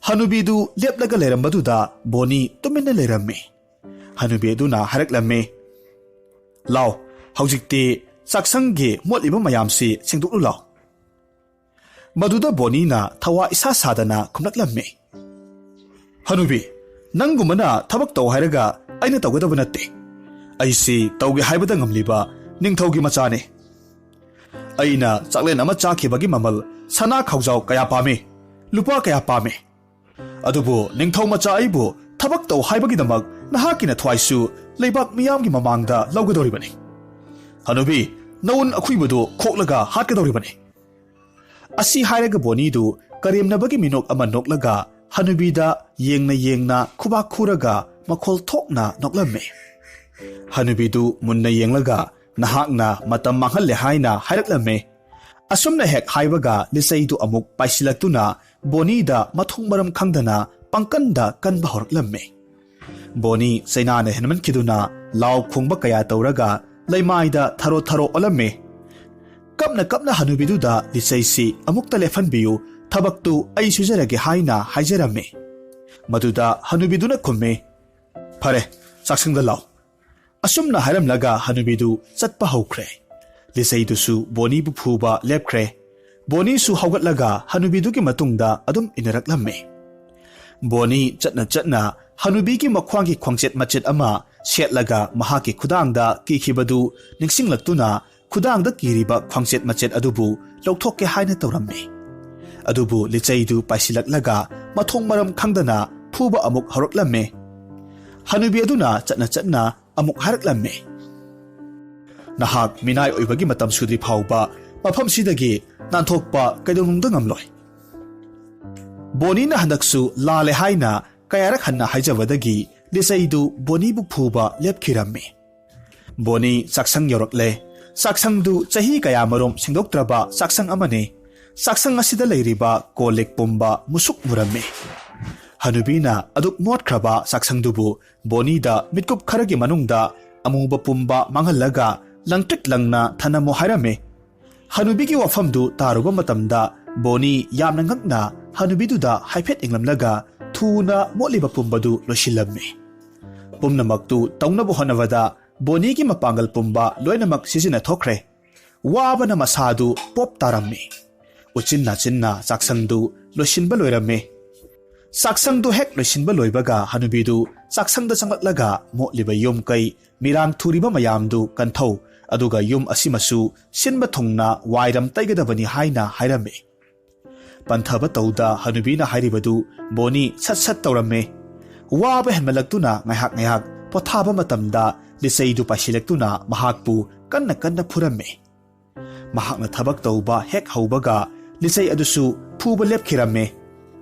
ꯍꯅꯨꯕꯤꯗꯨ ꯂꯦꯞꯂꯒ ꯂꯩꯔꯝꯕꯗꯨꯗ ꯕꯣꯅꯤ ꯇꯨꯃꯤꯟꯅ ꯂꯩꯔꯝꯃꯤ꯫ ꯍꯅꯨꯕꯤ ꯑꯗꯨꯅ ꯍꯥꯏꯔꯛꯂꯝꯃꯤ, "ꯂꯥꯎ, ꯍꯧꯖꯤꯛꯇꯤ ꯆꯥꯛꯁꯪꯒꯤ ꯃꯣꯠꯂꯤꯕ ꯃꯌꯥꯝꯁꯤ ꯁꯦꯡꯗꯣꯛꯂꯨ ꯂꯥꯎ꯫" ꯃꯗꯨꯗ ꯕꯣꯅꯤꯅ ꯊꯋꯥ ꯏꯁꯥ ꯁꯥꯗꯅ ꯈꯨꯝꯂꯛꯂꯝꯃꯤ, "ꯍꯅꯨꯕꯤ, ꯅꯪꯒꯨꯝꯕꯅ ꯊꯕꯛ ꯇꯧ ꯍꯥꯏꯔꯒ ꯑꯩꯅ ꯇꯧꯒꯗꯕ ꯅꯠꯇꯦ꯫ ꯑꯩꯁꯤ ꯇꯧꯒꯦ ꯍꯥꯏꯕꯗ ꯉꯝꯂꯤꯕ ꯅꯤꯡꯊꯧꯒꯤ ꯃꯆꯥꯅꯤ꯫ ꯑꯩꯅ ꯆꯥꯛꯂꯦꯟ ꯑꯃ ꯆꯥꯈꯤꯕꯒꯤ ꯃꯃꯜ ꯁꯅꯥ ꯈꯥꯎꯖꯥꯎ ꯀꯌꯥ ꯄꯥꯝꯃꯤ, ꯂꯨꯄꯥ ꯀꯌꯥ ꯄꯥꯝꯃꯤ꯫ ꯑꯗꯨꯕꯨ ꯅꯤꯡꯊꯧ ꯃꯆꯥ ꯑꯩꯕꯨ ꯊꯕꯛ ꯇꯧ ꯍꯥꯏꯕꯒꯤꯗꯃꯛ ꯅꯍꯥꯛꯀꯤ ꯅꯊ꯭ꯋꯥꯏꯁꯨ ꯂꯩꯕꯥꯛ ꯃꯤꯌꯥꯝꯒꯤ ꯃꯃꯥꯡꯗ ꯂꯧꯒꯗꯧꯔꯤꯕꯅꯤ꯫ ꯍꯅꯨꯕꯤ, ꯅꯎꯟ ꯑꯈꯨꯏꯕꯗꯨ ꯈꯣꯛꯂꯒ ꯍꯥꯠꯀꯗꯧꯔꯤꯕꯅꯤ꯫" ꯑꯁꯤ ꯍꯥꯏꯔꯒ ꯕꯣꯅꯤꯗꯨ ꯀꯔꯦꯝꯅꯕꯒꯤ ꯃꯤꯅꯣꯛ ꯑꯃ ꯅꯣꯛꯂꯒ ꯍꯅꯨꯕꯤꯗ ꯌꯦꯡꯅ ꯌꯦꯡꯅ ꯈꯨꯕꯥꯛ ꯈꯨꯔꯒ ꯃꯈꯣꯜ ꯊꯣꯛꯅ ꯅꯣꯛꯂꯝꯃꯤ꯫ ꯍꯅꯨꯕꯤꯗꯨ ꯃꯨꯟꯅ ꯌꯦꯡꯂꯒ, "ꯅꯍꯥꯛꯅ ꯃꯇꯝ ꯃꯥꯡꯍꯜꯂꯦ" ꯍꯥꯏꯅ ꯍꯥꯏꯔꯛꯂꯝꯃꯦ꯫ ꯑꯁꯨꯝꯅ ꯍꯦꯛ ꯍꯥꯏꯕꯒ ꯂꯤꯆꯩꯗꯨ ꯑꯃꯨꯛ ꯄꯥꯏꯁꯤꯜꯂꯛꯇꯨꯅ ꯕꯣꯅꯤꯗ ꯃꯊꯣꯡ ꯃꯔꯝ ꯈꯪꯗꯅ ꯄꯪꯀꯟꯗ ꯀꯟꯕ ꯍꯧꯔꯛꯂꯝꯃꯦ꯫ ꯕꯣꯅꯤ ꯆꯩꯅꯥꯅ ꯍꯦꯟꯃꯟꯈꯤꯗꯨꯅ ꯂꯥꯎ ꯈꯣꯡꯕ ꯀꯌꯥ ꯇꯧꯔꯒ ꯂꯩꯃꯥꯏꯗ ꯊꯔꯣ ꯊꯔꯣ ꯑꯣꯜꯂꯝꯃꯦ꯫ ꯀꯞꯅ ꯀꯞꯅ ꯍꯅꯨꯕꯤꯗꯨꯗ ꯂꯤꯆꯩꯁꯤ ꯑꯃꯨꯛꯇ ꯂꯦꯞꯍꯟꯕꯤꯌꯨ, ꯊꯕꯛꯇꯨ ꯑꯩ ꯁꯨꯖꯔꯒꯦ ꯍꯥꯏꯅ ꯍꯥꯏꯖꯔꯝꯃꯤ꯫ ꯃꯗꯨꯗ ꯍꯅꯨꯕꯤꯗꯨꯅ ꯈꯨꯝꯃꯤ, "ꯐꯔꯦ, ꯆꯥꯛꯁꯪꯗ ꯂꯥꯎ"꯫ ꯑꯁꯨꯝꯅ ꯍꯥꯏꯔꯝꯂꯒ ꯍꯅꯨꯕꯤꯗꯨ ꯆꯠꯄ ꯍꯧꯈ꯭ꯔꯦ꯫ ꯂꯤꯆꯩꯗꯨꯁꯨ ꯕꯣꯅꯤꯕꯨ ꯐꯨꯕ ꯂꯦꯞꯈ꯭ꯔꯦ꯫ ꯕꯣꯅꯤꯁꯨ ꯍꯧꯒꯠꯂꯒ ꯍꯅꯨꯕꯤꯗꯨꯒꯤ ꯃꯇꯨꯡꯗ ꯑꯗꯨꯝ ꯏꯟꯅꯔꯛꯂꯝꯃꯤ꯫ ꯕꯣꯅꯤ ꯆꯠꯅ ꯆꯠꯅ ꯍꯅꯨꯕꯤꯒꯤ ꯃꯈ꯭ꯋꯥꯡꯒꯤ ꯈ꯭ꯋꯥꯡꯆꯦꯠ ꯃꯆꯦꯠ ꯑꯃ ꯁꯦꯠꯂꯒ ꯃꯍꯥꯛꯀꯤ ꯈꯨꯗꯥꯡꯗ ꯀꯤꯈꯤꯕꯗꯨ ꯅꯤꯡꯁꯤꯡꯂꯛꯇꯨꯅ ꯈꯨꯗꯥꯡꯗ ꯀꯤꯔꯤꯕ ꯈ꯭ꯋꯥꯡꯆꯦꯠ ꯃꯆꯦꯠ ꯑꯗꯨꯕꯨ ꯂꯧꯊꯣꯛꯀꯦ ꯍꯥꯏꯅ ꯇꯧꯔꯝꯃꯤ꯫ ꯑꯗꯨꯕꯨ ꯂꯤꯆꯩꯗꯨ ꯄꯥꯏꯁꯤꯜꯂꯛꯂꯒ ꯃꯊꯣꯡ ꯃꯔꯝ ꯈꯪꯗꯅ ꯐꯨꯕ ꯑꯃꯨꯛ ꯍꯧꯔꯛꯂꯝꯃꯤ꯫ ꯍꯅꯨꯕꯤ ꯑꯗꯨꯅ ꯆꯠꯅ ꯆꯠꯅ ꯑꯃꯨꯛ ꯍꯥꯏꯔꯛꯂꯝꯃꯤ, "ꯅꯍꯥꯛ ꯃꯤꯅꯥꯏ ꯑꯣꯏꯕꯒꯤ ꯃꯇꯝ ꯁꯨꯗ꯭ꯔꯤ ꯐꯥꯎꯕ ꯃꯐꯝꯁꯤꯗꯒꯤ ꯅꯥꯟꯊꯣꯛꯄ ꯀꯩꯗꯧꯅꯨꯡꯗ ꯉꯝꯂꯣꯏ"꯫ ꯕꯣꯅꯤꯅ ꯍꯟꯗꯛꯁꯨ ꯂꯥꯜꯂꯦ ꯍꯥꯏꯅ ꯀꯌꯥꯔꯛ ꯍꯟꯅ ꯍꯥꯏꯖꯕꯗꯒꯤ ꯂꯤꯆꯩꯗꯨ ꯕꯣꯅꯤꯕꯨ ꯐꯨꯕ ꯂꯦꯞꯈꯤꯔꯝꯃꯤ꯫ ꯕꯣꯅꯤ ꯆꯥꯛꯁꯪ ꯌꯧꯔꯛꯂꯦ꯫ ꯆꯥꯛꯁꯪꯗꯨ ꯆꯍꯤ ꯀꯌꯥꯃꯔꯨꯝ ꯁꯦꯡꯗꯣꯛꯇ꯭ꯔꯕ ꯆꯥꯛꯁꯪ ꯑꯃꯅꯤ꯫ ꯆꯥꯛꯁꯪ ꯑꯁꯤꯗ ꯂꯩꯔꯤꯕ ꯀꯣꯜ ꯂꯤꯛ ꯄꯨꯝꯕ ꯃꯨꯁꯨꯛ ꯃꯨꯔꯝꯃꯤ꯫ ꯍꯅꯨꯕꯤꯅ ꯑꯗꯨꯛ ꯃꯣꯠꯈ꯭ꯔꯕ ꯆꯥꯛꯁꯪꯗꯨꯕꯨ ꯕꯣꯅꯤꯗ ꯃꯤꯠꯀꯨꯞ ꯈꯔꯒꯤ ꯃꯅꯨꯡꯗ ꯑꯃꯨꯕ ꯄꯨꯝꯕ ꯃꯥꯡꯍꯜꯂꯒ ꯂꯪꯇ꯭ꯔꯤꯛ ꯂꯪꯅ ꯊꯅꯝꯃꯨ ꯍꯥꯏꯔꯝꯃꯤ꯫ ꯍꯅꯨꯕꯤꯒꯤ ꯋꯥꯐꯝꯗꯨ ꯇꯥꯔꯨꯕ ꯃꯇꯝꯗ ꯕꯣꯅꯤ ꯌꯥꯝꯅ ꯉꯛꯅ ꯍꯅꯨꯕꯤꯗꯨꯗ ꯍꯥꯏꯐꯦꯠ ꯌꯦꯡꯂꯝꯂꯒ ꯊꯨꯅ ꯃꯣꯠꯂꯤꯕ ꯄꯨꯝꯕꯗꯨ ꯂꯣꯏꯁꯤꯜꯂꯝꯃꯤ꯫ ꯄꯨꯝꯅꯃꯛꯇꯨ ꯇꯧꯅꯕ ꯍꯣꯠꯅꯕꯗ ꯕꯣꯅꯤꯒꯤ ꯃꯄꯥꯡꯒꯜ ꯄꯨꯝꯕ ꯂꯣꯏꯅꯃꯛ ꯁꯤꯖꯤꯟꯅꯊꯣꯛꯈ꯭ꯔꯦ꯫ ꯋꯥꯕꯅ ꯃꯁꯥꯗꯨ ꯄꯣꯞ ꯇꯥꯔꯝꯃꯤ꯫ ꯎꯆꯤꯟ ꯅꯥꯆꯤꯟꯅ ꯆꯥꯛꯁꯪꯗꯨ ꯂꯣꯏꯁꯤꯟꯕ ꯂꯣꯏꯔꯝꯃꯤ꯫ ꯆꯥꯛꯁꯪꯗꯨ ꯍꯦꯛ ꯂꯣꯏꯁꯤꯟꯕ ꯂꯣꯏꯕꯒ ꯍꯅꯨꯕꯤꯗꯨ ꯆꯥꯛꯁꯪꯗ ꯆꯪꯂꯛꯂꯒ ꯃꯣꯠꯂꯤꯕ ꯌꯨꯝ ꯀꯩ, ꯃꯤꯔꯥꯡ ꯊꯨꯔꯤꯕ ꯃꯌꯥꯝꯗꯨ ꯀꯟꯊꯧ, ꯑꯗꯨꯒ ꯌꯨꯝ ꯑꯁꯤꯃꯁꯨ ꯁꯤꯟꯕ ꯊꯨꯡꯅ ꯋꯥꯏꯔꯝ ꯇꯩꯒꯗꯕꯅꯤ ꯍꯥꯏꯅ ꯍꯥꯏꯔꯝꯃꯤ꯫ ꯄꯟꯊꯕ ꯇꯧꯗ ꯍꯅꯨꯕꯤꯅ ꯍꯥꯏꯔꯤꯕꯗꯨ ꯕꯣꯅꯤ ꯁꯠ ꯁꯠ ꯇꯧꯔꯝꯃꯤ꯫ ꯋꯥꯕ ꯍꯦꯟꯃꯜꯂꯛꯇꯨꯅ ꯉꯥꯏꯍꯥꯛ ꯉꯥꯏꯍꯥꯛ ꯄꯣꯊꯥꯕ ꯃꯇꯝꯗ ꯂꯤꯆꯩꯗꯨ ꯄꯥꯏꯁꯤꯜꯂꯛꯇꯨꯅ ꯃꯍꯥꯛꯄꯨ ꯀꯟꯅ ꯀꯟꯅ ꯐꯨꯔꯝꯃꯤ꯫ ꯃꯍꯥꯛꯅ ꯊꯕꯛ ꯇꯧꯕ ꯍꯦꯛ ꯍꯧꯕꯒ ꯂꯤꯆꯩ ꯑꯗꯨꯁꯨ ꯐꯨꯕ ꯂꯦꯞꯈꯤꯔꯝꯃꯤ꯫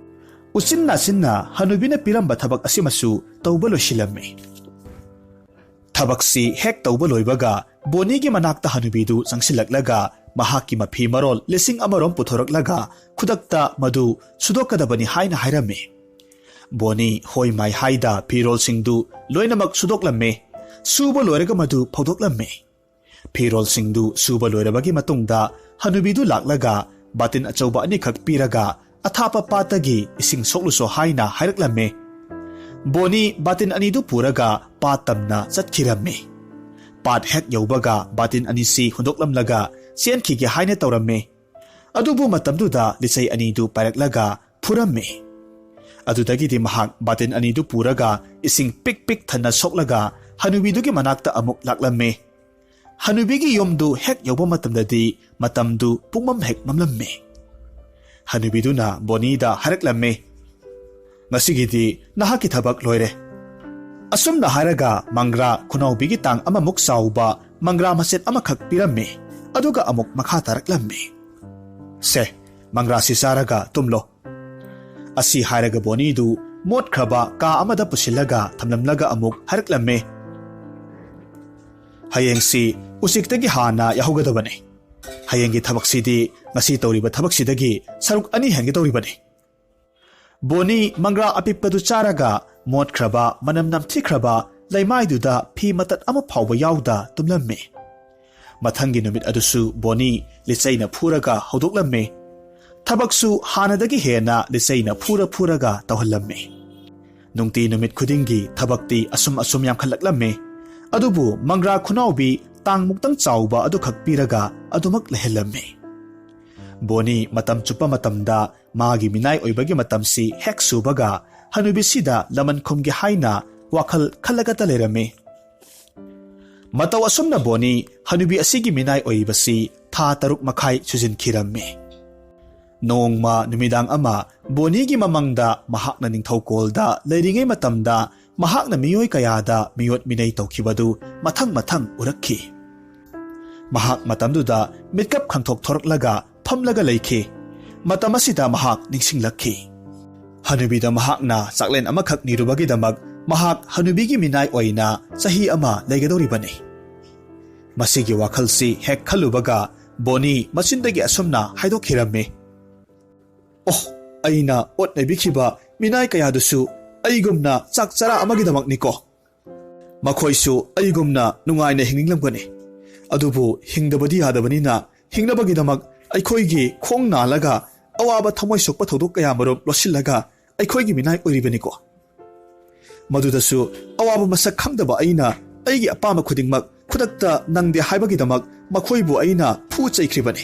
ꯎꯆꯤꯟ ꯅꯥꯆꯤꯟꯅ ꯍꯅꯨꯕꯤꯅ ꯄꯤꯔꯝꯕ ꯊꯕꯛ ꯑꯁꯤꯃꯁꯨ ꯇꯧꯕ ꯂꯣꯏꯁꯤꯜꯂꯝꯃꯤ꯫ ꯊꯕꯛꯁꯤ ꯍꯦꯛ ꯇꯧꯕ ꯂꯣꯏꯕꯒ ꯕꯣꯅꯤꯒꯤ ꯃꯅꯥꯛꯇ ꯍꯅꯨꯕꯤꯗꯨ ꯆꯪꯁꯤꯜꯂꯛꯂꯒ ꯃꯍꯥꯛꯀꯤ ꯃꯐꯤ ꯃꯔꯣꯜ ꯂꯤꯁꯤꯡ ꯑꯃꯔꯣꯝ ꯄꯨꯊꯣꯔꯛꯂꯒ ꯈꯨꯗꯛꯇ ꯃꯗꯨ ꯁꯨꯗꯣꯛꯀꯗꯕꯅꯤ ꯍꯥꯏꯅ ꯍꯥꯏꯔꯝꯃꯤ꯫ ꯕꯣꯅꯤ ꯍꯣꯏ ꯃꯥꯏ ꯍꯥꯏꯗ ꯐꯤꯔꯣꯜꯁꯤꯡꯗꯨ ꯂꯣꯏꯅꯃꯛ ꯁꯨꯗꯣꯛꯂꯝꯃꯤ꯫ ꯁꯨꯕ ꯂꯣꯏꯔꯒ ꯃꯗꯨ ꯐꯧꯗꯣꯛꯂꯝꯃꯤ꯫ ꯐꯤꯔꯣꯜꯁꯤꯡꯗꯨ ꯁꯨꯕ ꯂꯣꯏꯔꯕꯒꯤ ꯃꯇꯨꯡꯗ ꯍꯅꯨꯕꯤꯗꯨ ꯂꯥꯛꯂꯒ ꯕꯥꯇꯤꯟ ꯑꯆꯧꯕ ꯑꯅꯤꯈꯛ ꯄꯤꯔꯒ ꯑꯊꯥꯞꯄ ꯄꯥꯠꯇꯒꯤ ꯏꯁꯤꯡ ꯁꯣꯛꯂꯨꯁꯣ ꯍꯥꯏꯅ ꯍꯥꯏꯔꯛꯂꯝꯃꯤ꯫ ꯕꯣꯅꯤ ꯕꯥꯇꯤꯟ ꯑꯅꯤꯗꯨ ꯄꯨꯔꯒ ꯄꯥꯠ ꯇꯝꯅ ꯆꯠꯈꯤꯔꯝꯃꯤ꯫ ꯄꯥꯠ ꯍꯦꯛ ꯌꯧꯕꯒ ꯕꯥꯇꯤꯟ ꯑꯅꯤꯁꯤ ꯍꯨꯟꯗꯣꯛꯂꯝꯂꯒ ꯆꯦꯟꯈꯤꯒꯦ ꯍꯥꯏꯅ ꯇꯧꯔꯝꯃꯤ꯫ ꯑꯗꯨꯕꯨ ꯃꯇꯝꯗꯨꯗ ꯂꯤꯆꯩ ꯑꯅꯤꯗꯨ ꯄꯥꯏꯔꯛꯂꯒ ꯐꯨꯔꯝꯃꯤ꯫ ꯑꯗꯨꯗꯒꯤꯗꯤ ꯃꯍꯥꯛ ꯕꯥꯇꯤꯟ ꯑꯅꯤꯗꯨ ꯄꯨꯔꯒ ꯏꯁꯤꯡ ꯄꯤꯛ ꯄꯤꯛ ꯊꯟꯅ ꯁꯣꯛꯂꯒ ꯍꯅꯨꯕꯤꯗꯨꯒꯤ ꯃꯅꯥꯛꯇ ꯑꯃꯨꯛ ꯂꯥꯛꯂꯝꯃꯤ꯫ ꯍꯅꯨꯕꯤꯒꯤ ꯌꯨꯝꯗꯨ ꯍꯦꯛ ꯌꯧꯕ ꯃꯇꯝꯗꯗꯤ ꯃꯇꯝꯗꯨ ꯄꯨꯡꯃꯝ ꯍꯦꯛ ꯃꯝꯂꯝꯃꯤ꯫ ꯍꯅꯨꯕꯤꯗꯨꯅ ꯕꯣꯅꯤꯗ ꯍꯥꯏꯔꯛꯂꯝꯃꯤ, "ꯉꯁꯤꯒꯤꯗꯤ ꯅꯍꯥꯛꯀꯤ ꯊꯕꯛ ꯂꯣꯏꯔꯦ꯫" ꯑꯁꯨꯝꯅ ꯍꯥꯏꯔꯒ ꯃꯪꯒ꯭ꯔꯥ ꯈꯨꯅꯥꯎꯕꯤꯒꯤ ꯇꯥꯡ ꯑꯃꯃꯨꯛ ꯆꯥꯎꯕ ꯃꯪꯒ꯭ꯔꯥ ꯃꯆꯦꯠ ꯑꯃꯈꯛ ꯄꯤꯔꯝꯃꯤ꯫ ꯑꯗꯨꯒ ꯑꯃꯨꯛ ꯃꯈꯥ ꯇꯥꯔꯛꯂꯝꯃꯤ, "ꯁꯦ, ꯃꯪꯒ꯭ꯔꯥꯁꯤ ꯆꯥꯔꯒ ꯇꯨꯝꯂꯣ꯫" ꯑꯁꯤ ꯍꯥꯏꯔꯒ ꯕꯣꯅꯤꯗꯨ ꯃꯣꯠꯈ꯭ꯔꯕ ꯀꯥ ꯑꯃꯗ ꯄꯨꯁꯤꯜꯂꯒ ꯊꯝꯂꯝꯂꯒ ꯑꯃꯨꯛ ꯍꯥꯏꯔꯛꯂꯝꯃꯤ, "ꯍꯌꯦꯡꯁꯤ ꯎꯆꯦꯛꯇꯒꯤ ꯍꯥꯟꯅ ꯌꯥꯍꯧꯒꯗꯕꯅꯤ꯫ ꯍꯌꯦꯡꯒꯤ ꯊꯕꯛꯁꯤꯗꯤ ꯉꯁꯤ ꯇꯧꯔꯤꯕ ꯊꯕꯛꯁꯤꯗꯒꯤ ꯁꯔꯨꯛ ꯑꯅꯤ ꯍꯦꯟꯒꯗꯧꯔꯤꯕꯅꯤ꯫" ꯕꯣꯅꯤ ꯃꯪꯒ꯭ꯔꯥ ꯑꯄꯤꯛꯄꯗꯨ ꯆꯥꯔꯒ ꯃꯣꯠꯈ꯭ꯔꯕ, ꯃꯅꯝ ꯅꯝꯊꯤꯈ꯭ꯔꯕ ꯂꯩꯃꯥꯏꯗꯨꯗ ꯐꯤ ꯃꯇꯠ ꯑꯃ ꯐꯥꯎꯕ ꯌꯥꯎꯗ ꯇꯨꯝꯂꯝꯃꯤ꯫ ꯃꯊꯪꯒꯤ ꯅꯨꯃꯤꯠ ꯑꯗꯨꯁꯨ ꯕꯣꯅꯤ ꯂꯤꯆꯩꯅ ꯐꯨꯔꯒ ꯍꯧꯗꯣꯛꯂꯝꯃꯤ꯫ ꯊꯕꯛꯁꯨ ꯍꯥꯟꯅꯗꯒꯤ ꯍꯦꯟꯅ ꯂꯤꯆꯩꯅ ꯐꯨꯔ ꯐꯨꯔꯒ ꯇꯧꯍꯜꯂꯝꯃꯤ꯫ ꯅꯨꯡꯇꯤ ꯅꯨꯃꯤꯠ ꯈꯨꯗꯤꯡꯒꯤ ꯊꯕꯛꯇꯤ ꯑꯁꯨꯝ ꯑꯁꯨꯝ ꯌꯥꯝꯈꯠꯂꯛꯂꯝꯃꯤ꯫ ꯑꯗꯨꯕꯨ ꯃꯪꯒ꯭ꯔꯥ ꯈꯨꯅꯥꯎꯕꯤ ꯇꯥꯡꯃꯨꯛꯇꯪ ꯆꯥꯎꯕ ꯑꯗꯨꯈꯛ ꯄꯤꯔꯒ ꯑꯗꯨꯃꯛ ꯂꯩꯍꯜꯂꯝꯃꯤ꯫ ꯕꯣꯅꯤ ꯃꯇꯝ ꯆꯨꯞꯄ ꯃꯇꯝꯗ ꯃꯥꯒꯤ ꯃꯤꯅꯥꯏ ꯑꯣꯏꯕꯒꯤ ꯃꯇꯝꯁꯤ ꯍꯦꯛ ꯁꯨꯕꯒ ꯍꯅꯨꯕꯤꯁꯤꯗ ꯂꯃꯟ ꯈꯨꯝꯒꯦ ꯍꯥꯏꯅ ꯋꯥꯈꯜ ꯈꯜꯂꯒꯇ ꯂꯩꯔꯝꯃꯤ꯫ ꯃꯇꯧ ꯑꯁꯨꯝꯅ ꯕꯣꯅꯤ ꯍꯅꯨꯕꯤ ꯑꯁꯤꯒꯤ ꯃꯤꯅꯥꯏ ꯑꯣꯏꯔꯤꯕꯁꯤ ꯊꯥ ꯇꯔꯨꯛ ꯃꯈꯥꯏ ꯁꯨꯖꯤꯟꯈꯤꯔꯝꯃꯤ꯫ ꯅꯣꯡꯃ ꯅꯨꯃꯤꯗꯥꯡ ꯑꯃ ꯕꯣꯅꯤꯒꯤ ꯃꯃꯪꯗ ꯃꯍꯥꯛꯅ ꯅꯤꯡꯊꯧꯀꯣꯜꯗ ꯂꯩꯔꯤꯉꯩ ꯃꯇꯝꯗ ꯃꯍꯥꯛꯅ ꯃꯤꯑꯣꯏ ꯀꯌꯥꯗ ꯃꯤꯑꯣꯠ ꯃꯤꯅꯩ ꯇꯧꯈꯤꯕꯗꯨ ꯃꯊꯪ ꯃꯊꯪ ꯎꯔꯛꯈꯤ꯫ ꯃꯍꯥꯛ ꯃꯇꯝꯗꯨꯗ ꯃꯤꯠꯀꯞ ꯈꯪꯊꯣꯛ ꯊꯣꯔꯛꯂꯒ ꯐꯝꯂꯒ ꯂꯩꯈꯤ꯫ ꯃꯇꯝ ꯑꯁꯤꯗ ꯃꯍꯥꯛ ꯅꯤꯡꯁꯤꯡꯂꯛꯈꯤ꯫ ꯍꯅꯨꯕꯤꯗ ꯃꯍꯥꯛꯅ ꯆꯥꯛꯂꯦꯟ ꯑꯃꯈꯛ ꯅꯤꯔꯨꯕꯒꯤꯗꯃꯛ ꯃꯍꯥꯛ ꯍꯅꯨꯕꯤꯒꯤ ꯃꯤꯅꯥꯏ ꯑꯣꯏꯅ ꯆꯍꯤ ꯑꯃ ꯂꯩꯒꯗꯧꯔꯤꯕꯅꯤ꯫ ꯃꯁꯤꯒꯤ ꯋꯥꯈꯜꯁꯤ ꯍꯦꯛ ꯈꯜꯂꯨꯕꯒ ꯕꯣꯅꯤ ꯃꯆꯤꯟꯗꯒꯤ ꯑꯁꯨꯝꯅ ꯍꯥꯏꯗꯣꯛꯈꯤꯔꯝꯃꯤ, "ꯑꯣꯍ, ꯑꯩꯅ ꯑꯣꯠ ꯅꯩꯕꯤꯈꯤꯕ ꯃꯤꯅꯥꯏ ꯀꯌꯥꯗꯨꯁꯨ ꯑꯩꯒꯨꯝꯅ ꯆꯥꯛ ꯆꯔꯥ ꯑꯃꯒꯤꯗꯃꯛꯅꯤꯀꯣ꯫ ꯃꯈꯣꯏꯁꯨ ꯑꯩꯒꯨꯝꯅ ꯅꯨꯡꯉꯥꯏꯅ ꯍꯤꯡꯅꯤꯡꯂꯝꯒꯅꯤ꯫ ꯑꯗꯨꯕꯨ ꯍꯤꯡꯗꯕꯗꯤ ꯌꯥꯗꯕꯅꯤꯅ ꯍꯤꯡꯅꯕꯒꯤꯗꯃꯛ ꯑꯩꯈꯣꯏꯒꯤ ꯈꯣꯡ ꯅꯥꯜꯂꯒ ꯑꯋꯥꯕ ꯊꯃꯣꯏ ꯁꯣꯛꯄ ꯊꯧꯗꯣꯛ ꯀꯌꯥꯃꯔꯨꯝ ꯂꯣꯠꯁꯤꯜꯂꯒ ꯑꯩꯈꯣꯏꯒꯤ ꯃꯤꯅꯥꯏ ꯑꯣꯏꯔꯤꯕꯅꯤꯀꯣ꯫ ꯃꯗꯨꯗꯁꯨ ꯑꯋꯥꯕ ꯃꯁꯛ ꯈꯪꯗꯕ ꯑꯩꯅ ꯑꯩꯒꯤ ꯑꯄꯥꯝꯕ ꯈꯨꯗꯤꯡꯃꯛ ꯈꯨꯗꯛꯇ ꯅꯪꯗꯦ ꯍꯥꯏꯕꯒꯤꯗꯃꯛ ꯃꯈꯣꯏꯕꯨ ꯑꯩꯅ ꯐꯨ ꯆꯩꯈ꯭ꯔꯤꯕꯅꯤ꯫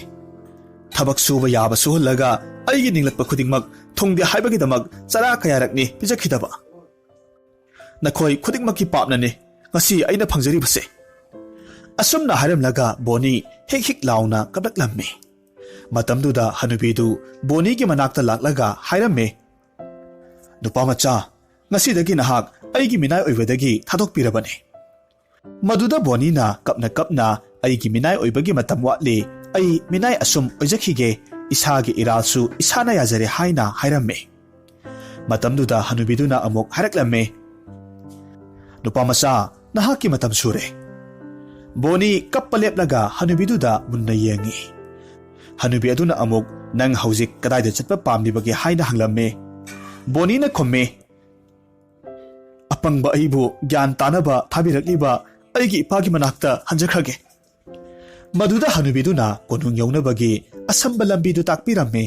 ꯊꯕꯛ ꯁꯨꯕ ꯌꯥꯕ ꯁꯨꯍꯜꯂꯒ ꯑꯩꯒꯤ ꯅꯤꯡꯂꯛꯄ ꯈꯨꯗꯤꯡꯃꯛ ꯊꯨꯡꯗꯦ ꯍꯥꯏꯕꯒꯤꯗꯃꯛ ꯆꯔꯥ ꯀꯌꯥꯔꯛꯅꯤ ꯄꯤꯖꯈꯤꯗꯕ꯫ ꯅꯈꯣꯏ ꯈꯨꯗꯤꯡꯃꯛꯀꯤ ꯄꯥꯞꯅꯅꯤ ꯉꯁꯤ ꯑꯩꯅ ꯐꯪꯖꯔꯤꯕꯁꯦ"꯫ ꯑꯁꯨꯝꯅ ꯍꯥꯏꯔꯝꯂꯒ ꯕꯣꯅꯤ ꯍꯤꯛ ꯍꯤꯛ ꯂꯥꯎꯅ ꯀꯞꯂꯛꯂꯝꯃꯤ꯫ ꯃꯇꯝꯗꯨꯗ ꯍꯅꯨꯕꯤꯗꯨ ꯕꯣꯅꯤꯒꯤ ꯃꯅꯥꯛꯇ ꯂꯥꯛꯂꯒ ꯍꯥꯏꯔꯝꯃꯤ, "ꯅꯨꯄꯥ ꯃꯆꯥ, ꯉꯁꯤꯗꯒꯤ ꯅꯍꯥꯛ ꯑꯩꯒꯤ ꯃꯤꯅꯥꯏ ꯑꯣꯏꯕꯗꯒꯤ ꯊꯥꯗꯣꯛꯄꯤꯔꯕꯅꯤ"꯫ ꯃꯗꯨꯗ ꯕꯣꯅꯤꯅ ꯀꯞꯅ ꯀꯞꯅ, "ꯑꯩꯒꯤ ꯃꯤꯅꯥꯏ ꯑꯣꯏꯕꯒꯤ ꯃꯇꯝ ꯋꯥꯠꯂꯤ, ꯑꯩ ꯃꯤꯅꯥꯏ ꯑꯁꯨꯝ ꯑꯣꯏꯖꯈꯤꯒꯦ, ꯏꯁꯥꯒꯤ ꯏꯔꯥꯜꯁꯨ ꯏꯁꯥꯅ ꯌꯥꯖꯔꯦ" ꯍꯥꯏꯅ ꯍꯥꯏꯔꯝꯃꯤ꯫ ꯃꯇꯝꯗꯨꯗ ꯍꯅꯨꯕꯤꯗꯨꯅ ꯑꯃꯨꯛ ꯍꯥꯏꯔꯛꯂꯝꯃꯤ, "ꯅꯨꯄꯥ ꯃꯆꯥ, ꯅꯍꯥꯛꯀꯤ ꯃꯇꯝ ꯁꯨꯔꯦ"꯫ ꯕꯣꯅꯤ ꯀꯞꯄ ꯂꯦꯞꯂꯒ ꯍꯅꯨꯕꯤꯗꯨꯗ ꯃꯨꯟꯅ ꯌꯦꯡꯉꯤ꯫ ꯍꯅꯨꯕꯤ ꯑꯗꯨꯅ ꯑꯃꯨꯛ, "ꯅꯪ ꯍꯧꯖꯤꯛ ꯀꯗꯥꯏꯗ ꯆꯠꯄ ꯄꯥꯝꯂꯤꯕꯒꯦ?" ꯍꯥꯏꯅ ꯍꯪꯂꯝꯃꯤ꯫ ꯕꯣꯅꯤꯅ ꯈꯨꯝꯃꯤ, "ꯑꯄꯪꯕ ꯑꯩꯕꯨ ꯒ꯭ꯌꯥꯟ ꯇꯥꯅꯕ ꯊꯥꯕꯤꯔꯛꯂꯤꯕ ꯑꯩꯒꯤ ꯏꯄꯥꯒꯤ ꯃꯅꯥꯛꯇ ꯍꯟꯖꯈ꯭ꯔꯒꯦ"꯫ ꯃꯗꯨꯗ ꯍꯅꯨꯕꯤꯗꯨꯅ ꯀꯣꯅꯨꯡ ꯌꯧꯅꯕꯒꯤ ꯑꯁꯝꯕ ꯂꯝꯕꯤꯗꯨ ꯇꯥꯛꯄꯤꯔꯝꯃꯤ꯫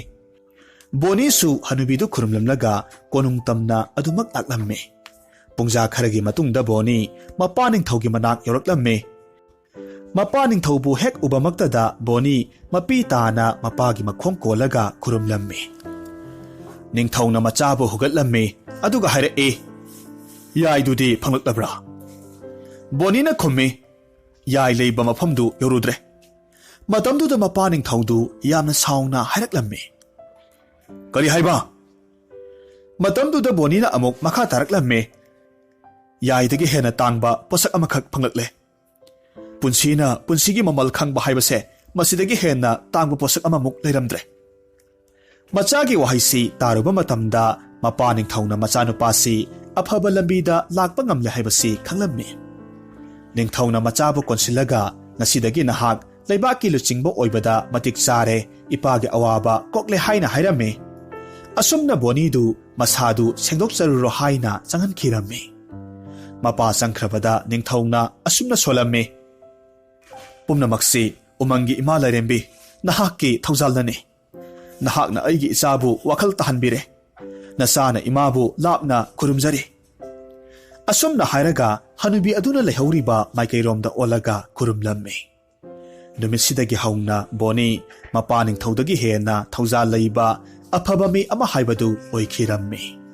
ꯕꯣꯅꯤꯁꯨ ꯍꯅꯨꯕꯤꯗꯨ ꯈꯨꯔꯨꯝꯂꯝꯂꯒ ꯀꯣꯅꯨꯡ ꯇꯝꯅ ꯑꯗꯨꯃꯛ ꯂꯥꯛꯂꯝꯃꯤ꯫ ꯄꯨꯡꯖꯥ ꯈꯔꯒꯤ ꯃꯇꯨꯡꯗ ꯕꯣꯅꯤ ꯃꯄꯥ ꯅꯤꯡꯊꯧꯒꯤ ꯃꯅꯥꯛ ꯌꯧꯔꯛꯂꯝꯃꯤ꯫ ꯃꯄꯥ ꯅꯤꯡꯊꯧꯕꯨ ꯍꯦꯛ ꯎꯕꯃꯛꯇꯗ ꯕꯣꯅꯤ ꯃꯄꯤ ꯇꯥꯅ ꯃꯄꯥꯒꯤ ꯃꯈꯣꯡ ꯀꯣꯜꯂꯒ ꯈꯨꯔꯨꯝꯂꯝꯃꯤ꯫ ꯅꯤꯡꯊꯧꯅ ꯃꯆꯥꯕꯨ ꯍꯨꯒꯠꯂꯝꯃꯤ, ꯑꯗꯨꯒ ꯍꯥꯏꯔꯛꯏ, "ꯌꯥꯏꯗꯨꯗꯤ ꯐꯪꯂꯛꯂꯕ꯭ꯔꯥ?" ꯕꯣꯅꯤꯅ ꯈꯨꯝꯃꯤ, "ꯌꯥꯏ ꯂꯩꯕ ꯃꯐꯝꯗꯨ ꯌꯧꯔꯨꯗ꯭ꯔꯦ"꯫ ꯃꯇꯝꯗꯨꯗ ꯃꯄꯥ ꯅꯤꯡꯊꯧꯗꯨ ꯌꯥꯝꯅ ꯁꯥꯎꯅ ꯍꯥꯏꯔꯛꯂꯝꯃꯤ, "ꯀꯔꯤ ꯍꯥꯏꯕ?" ꯃꯇꯝꯗꯨꯗ ꯕꯣꯅꯤꯅ ꯑꯃꯨꯛ ꯃꯈꯥ ꯇꯥꯔꯛꯂꯝꯃꯤ, "ꯌꯥꯏꯗꯒꯤ ꯍꯦꯟꯅ ꯇꯥꯡꯕ ꯄꯣꯠꯁꯛ ꯑꯃꯈꯛ ꯐꯪꯂꯛꯂꯦ꯫ ꯄꯨꯟꯁꯤꯅ ꯄꯨꯟꯁꯤꯒꯤ ꯃꯃꯜ ꯈꯪꯕ ꯍꯥꯏꯕꯁꯦ ꯃꯁꯤꯗꯒꯤ ꯍꯦꯟꯅ ꯇꯥꯡꯕ ꯄꯣꯠꯁꯛ ꯑꯃꯃꯨꯛ ꯂꯩꯔꯝꯗ꯭ꯔꯦ"꯫ ꯃꯆꯥꯒꯤ ꯋꯥꯍꯩꯁꯤ ꯇꯥꯔꯨꯕ ꯃꯇꯝꯗ ꯃꯄꯥ ꯅꯤꯡꯊꯧꯅ ꯃꯆꯥꯅꯨꯄꯥꯁꯤ ꯑꯐꯕ ꯂꯝꯕꯤꯗ ꯂꯥꯛꯄ ꯉꯝꯂꯦ ꯍꯥꯏꯕꯁꯤ ꯈꯪꯂꯝꯃꯤ꯫ ꯅꯤꯡꯊꯧꯅ ꯃꯆꯥꯕꯨ ꯀꯣꯟꯁꯤꯜꯂꯒ, "ꯉꯁꯤꯗꯒꯤ ꯅꯍꯥꯛ ꯂꯩꯕꯥꯛꯀꯤ ꯂꯨꯆꯤꯡꯕ ꯑꯣꯏꯕꯗ ꯃꯇꯤꯛ ꯆꯥꯔꯦ, ꯏꯄꯥꯒꯤ ꯑꯋꯥꯕ ꯀꯣꯛꯂꯦ" ꯍꯥꯏꯅ ꯍꯥꯏꯔꯝꯃꯤ꯫ ꯑꯁꯨꯝꯅ ꯕꯣꯅꯤꯗꯨ ꯃꯁꯥꯗꯨ ꯁꯦꯡꯗꯣꯛꯆꯔꯨꯔꯣ ꯍꯥꯏꯅ ꯆꯪꯍꯟꯈꯤꯔꯝꯃꯤ꯫ ꯃꯄꯥ ꯆꯪꯈ꯭ꯔꯕꯗ ꯅꯤꯡꯊꯧꯅ ꯑꯁꯨꯝꯅ ꯁꯣꯜꯂꯝꯃꯤ, "ꯄꯨꯝꯅꯃꯛꯁꯤ ꯎꯃꯪꯒꯤ ꯏꯃꯥ ꯂꯥꯏꯔꯦꯝꯕꯤ, ꯅꯍꯥꯛꯀꯤ ꯊꯧꯖꯥꯜꯅꯅꯤ꯫ ꯅꯍꯥꯛꯅ ꯑꯩꯒꯤ ꯏꯆꯥꯕꯨ ꯋꯥꯈꯜ ꯇꯥꯍꯟꯕꯤꯔꯦ꯫ ꯅꯆꯥꯅ ꯏꯃꯥꯕꯨ ꯂꯥꯞꯅ ꯈꯨꯔꯨꯝꯖꯔꯤ"꯫ ꯑꯁꯨꯝꯅ ꯍꯥꯏꯔꯒ ꯍꯅꯨꯕꯤ ꯑꯗꯨꯅ ꯂꯩꯍꯧꯔꯤꯕ ꯃꯥꯏꯀꯩꯔꯣꯝꯗ ꯑꯣꯜꯂꯒ ꯈꯨꯔꯨꯝꯂꯝꯃꯤ꯫ ꯅꯨꯃꯤꯠꯁꯤꯗꯒꯤ ꯍꯧꯅ ꯕꯣꯅꯤ ꯃꯄꯥ ꯅꯤꯡꯊꯧꯗꯒꯤ ꯍꯦꯟꯅ ꯊꯧꯖꯥꯜ ꯂꯩꯕ ꯑꯐꯕ ꯃꯤ ꯑꯃ ꯍꯥꯏꯕꯗꯨ ꯑꯣꯏꯈꯤꯔꯝꯃꯤ꯫